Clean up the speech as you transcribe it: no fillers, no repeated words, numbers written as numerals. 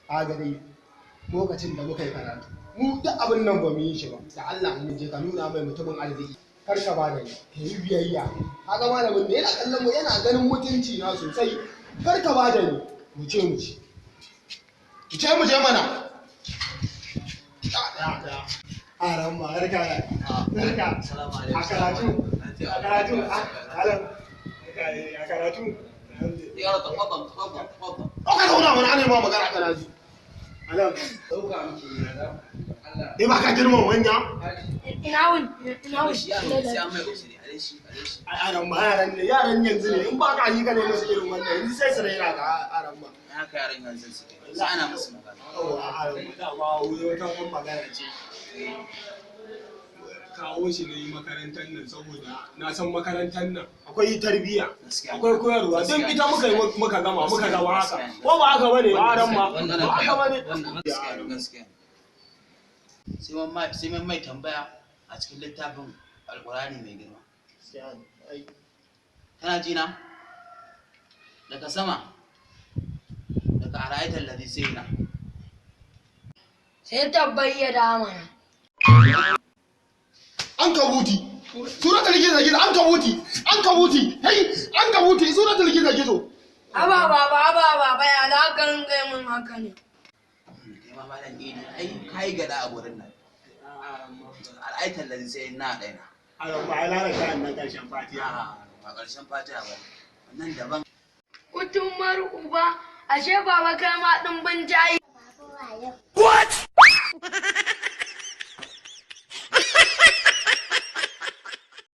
Kaga dai lokacin da muka yi karatu, mu duk abin nan ba mu yi shi ba. Da Allah mun je ka nuna mai mutumin arziki. Kar ka ba da ni, ka yi biyayya. Kaga malamin ne yana kallon mu, yana ganin mutunci na sosai. Kar ka ba da ni. Mu ce mu ci. Mu ce mu je mana. Da da da. Aran ma harka harka. Assalamu alaikum. A karatu. A karatu. A a karatu. يلا تفضل تفضل تفضل. Ka zauna mana, ana yi ma magana kana ji. Alam. Dauka miki Allah. Eh, ba ka girman manya? Ina wuni, ina wuni. Shi yaro sai an mai usuri, alaishi alaishi. Ai aran ma yaran ne, yaran yanzu ne, in ba ka yi ka ne musu irin wannan yanzu sai su raina ka, aran ma. Haka yaran yanzu suke. Sai ana musu magana. Yawwa aran ma, dama wani wata wani magana ce. Kawo shi ne makarantar nan saboda na san makarantar nan akwai tarbiyya, Gaskiya. akwai koyarwa, don ita muka yi muka gama muka zama haka. Ko ba haka bane aran ma? Wannan Ba haka bane? Wannan gaskiya ne, gaskiya. Sai mun mai tambaya a cikin littafin Alƙur'ani mai girma. Kana ji na? Daga sama. Daga ara'aital ladhi sai na. Sai ta bayyana mana. An kabuti, suratul gizo gizo, an kabuti, an kabuti, hey, an kabuti, suratul gizo gizo. Aba baba, aba baba, ya za ka ringa yi min haka ne? Kai ma malam Idi, ai kai gada a gurin nan. Ara'aital ladhi sai na ɗaina. Aran ma ai lalata nan karshen Fatiha. A ƙarshen Fatiha ba. Wannan daban. Kutumar uba, ashe baba kai ma ɗimbin jayi. What?